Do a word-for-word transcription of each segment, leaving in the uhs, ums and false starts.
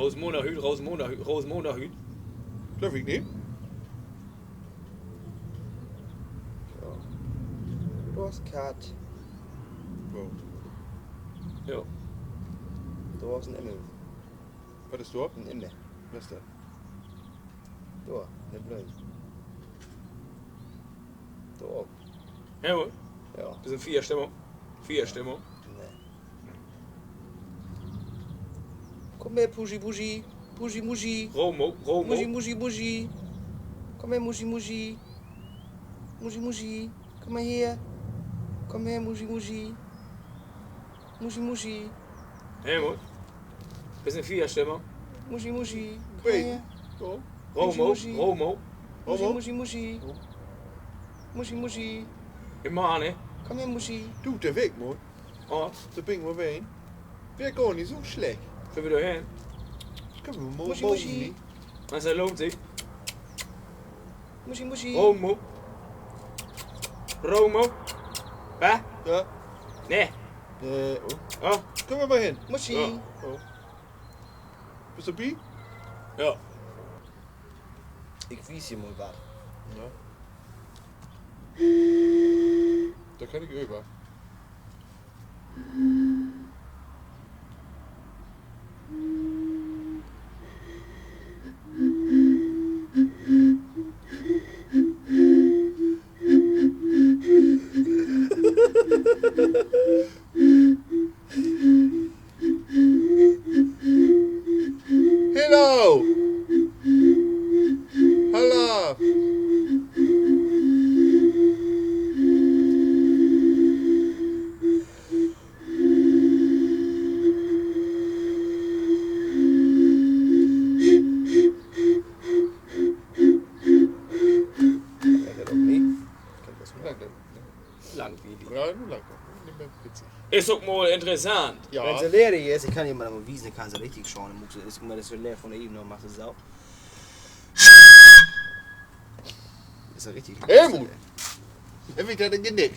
Rosenmontag hüüt, Rosenmontag hüüt, Rosenmontag hüüt. Glööv ik nich. Ja. Dor is Katt. Wo? Ja. Dor is en Immel. Wat is dor? En Immel. Wat is dat? Dor, de Blööm. Dor ok. Helmut? Ja. Wi sünd Feierstimmung. Feierstimmung. Nee. Kumm her, Pusi, Pusi. Pusi, Musi. Romo, Romo. Musi, Musi, Musi. Kumm her, Musi, Musi. Musi, Musi. Kumm mal her. Kumm her, Musi, Musi. Musi, Musi. Helmut? Wi sünd Feierstimmung. Musi, Musi. Kumm mal her. Romo, Musi, Musi. Romo. Musi, Musi, Musi. Musi, Musi. Hey, Mann, ey. Kumm her, Musi. Du, de Weg, Mann. Oh. De Bing, wo wen? Weer gor nich so slecht. Wullen wi dor hen? Künn wi mal Musi, Musi. Meenst, dat lohnt sik? Musi, Musi. Romo. Romo. Wa? Ja. Nee. Nee, oh. Oh. Künn wi mal hen? Musi. Ja. Oh. Büst du bi? Ja. Ik wies di mal wat. Ja. Dor kann ik över. Hallo! Hallo! Langt dat ok nich? Langt dat ok nich? Langwielig. Ja, nu langt dat. Nich mehr witzig. Is ok mal interessant. Ja. Wenn se ledig is, ik kann di mal wiesen, ik kann se richtig schauen. Mutt se, is, guck mal, dat is so leer von de Ebene, maakt se so. Is ja richtig. Helmut! Heff ik dat in Genick?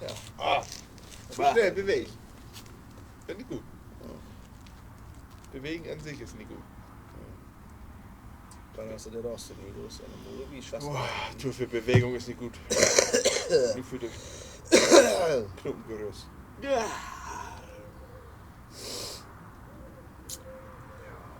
Ja. Ah, so snell bewegt. Find ik goot. Bewegen an sik is nich goot. Denn hest du de Rost nich los an de Motor, wie schaffst du dat? Boah, to veel Bewegung is nich goot. Nu för de Knotengerüst. Ja.